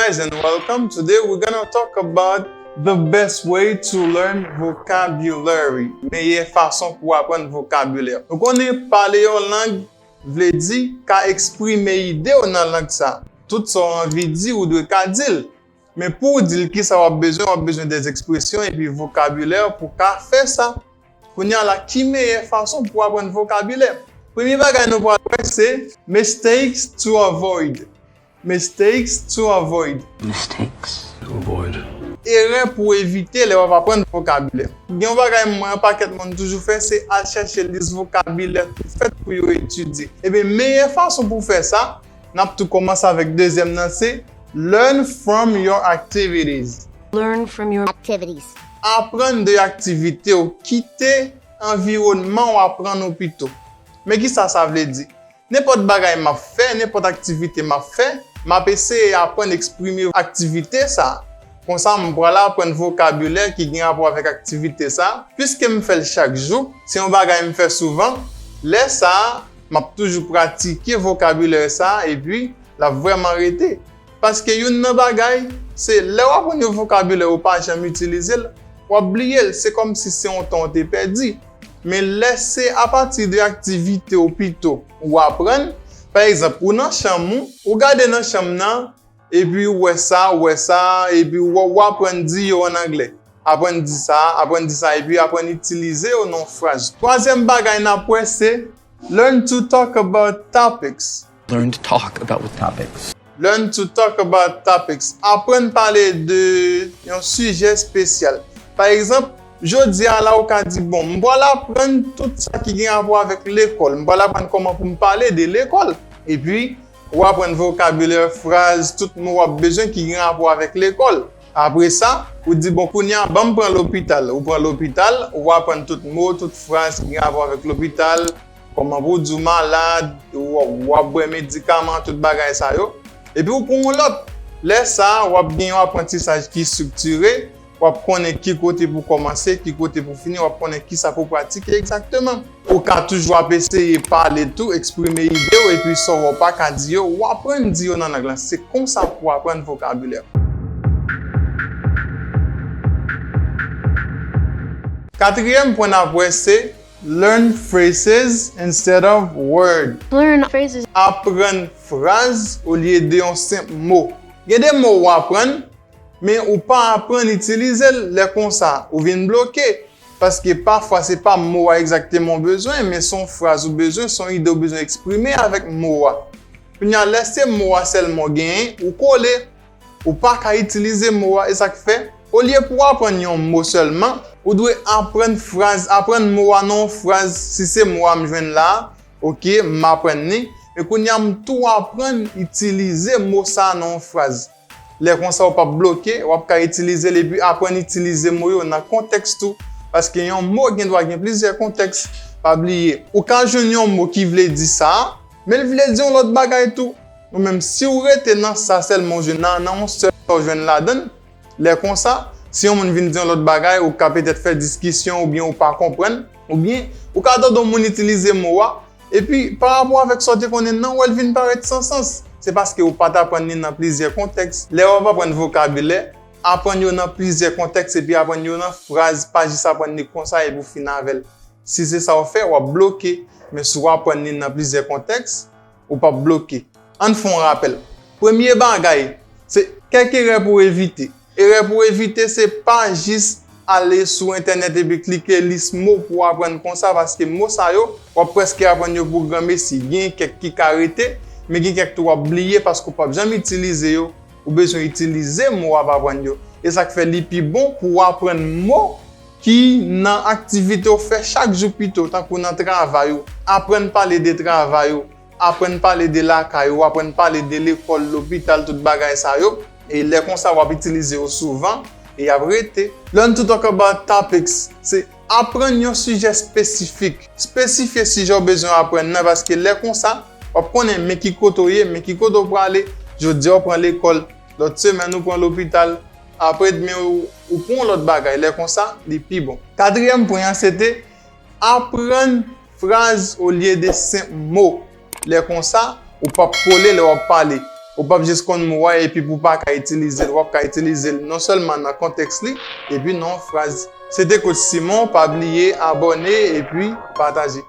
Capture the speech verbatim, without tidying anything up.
guys and welcome. Today we're gonna talk about the best way to learn vocabulary. Meyè fason pou aprann vokabilè. Nou konnen pale yon lang vle di ka eksprime ide w nan lang sa. Tout sa w anvi di, ou dwe ka di l. Men pou w di l kisa w ap bezwen, w ap bezwen de ekspresyon epi vokabilè pou ka fè sa. Kounye a la, ki meyè fason pou aprann vokabilè? Premye bagay nou pral wè se mistakes to avoid. Mistakes to avoid. Mistakes to avoid. Erè pou evite lè w ap aprann vokabilè. Gen yon bagay mwen, yon pakèt moun toujou fè, se al chèche lis vokabilè ki fèt pou yo etidye. Ebyen, meyè fason pou fè sa, n ap tou kòmanse avèk dezyèm nan, se learn from your activities. Learn from your activities. Aprann de aktivite w, kite anviwònman w aprann ou pito. Men kisa sa vle di? Nenpòt bagay m ap fè, nenpòt aktivite m ap fè, m ap eseye aprann eksprime aktivite sa a. Konsa, m pral aprann vokabilè ki gen rapò avèk aktivite sa a. Piske m fè l chak jou, se yon bagay m fè souvan, lè sa a, m ap toujou pratike vokabilè sa a, epi l ap vrèman rete. Paske youn nan bagay, se lè w aprann yon vokabilè ou pa janm itilize l, w ap bliye l, se kòmsi se yon tan w te pèdi. Men lè se apati de aktivite w pito ou aprann, pa egzanp, ou nan chanm ou, ou gade nan chanm nan, epi ou wè sa, ou wè sa, epi ou, ou aprann di yo an anglè. Aprann di sa, aprann di sa, epi aprann itilize yo nan yon fraz. Twazyèm bagay n ap wè se learn to talk about topics. Learn to talk about topics. Learn to talk about topics. Aprann pale de yon sijè espesyal. Pa egzanp, jodi a la ou ka di, bon, m pral aprann tout sa ki gen rapò avèk lekòl. M pral aprann kòman pou m pale de lekòl. Epi, ou aprann vokabilè, fraz, tout mo w ap bezwen ki gen rapò avèk lekòl. Apre sa, ou di, bon, kounye a, ban m pran lopital. Ou pran lopital, ou aprann tout mo, tout fraz ki gen rapò avèk lopital, kòman pou w di w malad, w, w ap bwè medikaman, tout bagay sa yo. Epi ou pran yon lòt. Lè sa a, w ap gen yon aprantisaj ki estriktire, w ap konnen ki kote pou kòmanse, ki kote pou fini, w ap konnen kisa pou pratike egzakteman. Ou ka toujou ap eseye pale tou, eksprime ide w, epi sa w pa ka di yo, w aprann di yo nan lang lan. Se konsa pou w aprann vokabilè. Katriyèm pwen n ap wè se learn phrases instead of word. Learn phrases. Aprann fraz olye de yon senp mo. Gen de mo w aprann, men ou pa aprann itilize l, lè konsa, ou vin bloke. Paske pafwa se pa mo a egzakteman w bezwen, men se yon fraz ou bezwen, se yon ide w bezwen eksprime avèk mo a. Kounye a, lè se mo a sèlman w genyen, ou kole. Ou pa ka itilize mo a, e sa k fè, olye pou w aprann yon mo sèlman, ou dwe aprann fraz, aprann mo a nan yon fraz, si se mo a m jwenn la a, oke, m aprann li, men kounye a m tou aprann itilize mo sa a nan yon fraz. Lè konsa, ou p ap bloke, w ap ka itilize l epi aprann itilize mo yo nan kontèks tou, paske yon mo gen dwa gen plizyè kontèks, pa bliye. Ou ka jwenn yon mo ki vle di sa a, men l vle di yon lòt bagay tou. Ou menm, si w rete nan sa sèlman w jwenn la, nan yon sèl sa w jwenn ladan l, lè konsa, si yon moun vin di yon lòt bagay, ou ka petèt fè diskisyon oubyen ou pa konprann, oubyen ou ka tande yon moun itilize mo a, epi pa rapò avèk sa w te konnen nan, w wè l vin parèt san sans. Se paske ou pa t aprann li nan plizyè kontèks. Lè w ap aprann vokabilè, aprann yo nan plizyè kontèks epi aprann yo nan fraz, pa jis aprann li konsa epi w fin avè l. Si se sa w fè, w ap bloke. Men si w aprann li nan plizyè kontèks, ou p ap bloke. Ann fè yon rapèl. Premye bagay, se kèk erè pou w evite. Erè pou w evite, se pa jis ale sou entènèt epi klike lis mo pou w aprann konsa, paske mo sa yo, w ap prèske aprann yo pou granmesi. Gen kèk ki ka rete, men gen kèk tou w ap bliye paske w p ap janm itilize yo. Ou bezwen itilize mo w ap aprann yo. E sa k fè li pi bon pou w aprann mo ki nan aktivite w fè chak jou pito, tankou nan travay ou. Aprann pale de travay ou, aprann pale de lakay ou, aprann pale de lekòl, lopital, tout bagay sa yo. E lè konsa, w ap itilize yo souvan e y ap rete. Learn to talk about topics, se aprann yon sijè espesifik. Espesifye sijè w bezwen aprann nan, paske lè konsa, w ap konnen men ki kote w ye, men ki kote w prale. Jodi a, w pran lekòl, lòt semèn, ou pran lopital, apre demen, ou, ou pran yon lòt bagay. Lè konsa, li pi bon. Katriyèm pwen an, se te aprann fraz olye de senp mo. Lè konsa, ou p ap kole lè w ap pale. Ou p ap jis konn mo a epi pou w pa ka itilize l, w ap ka itilize l non sèlman nan kontèks li, epi nan yon fraz. Se te Coach Simon, pa bliye abòne epi pataje.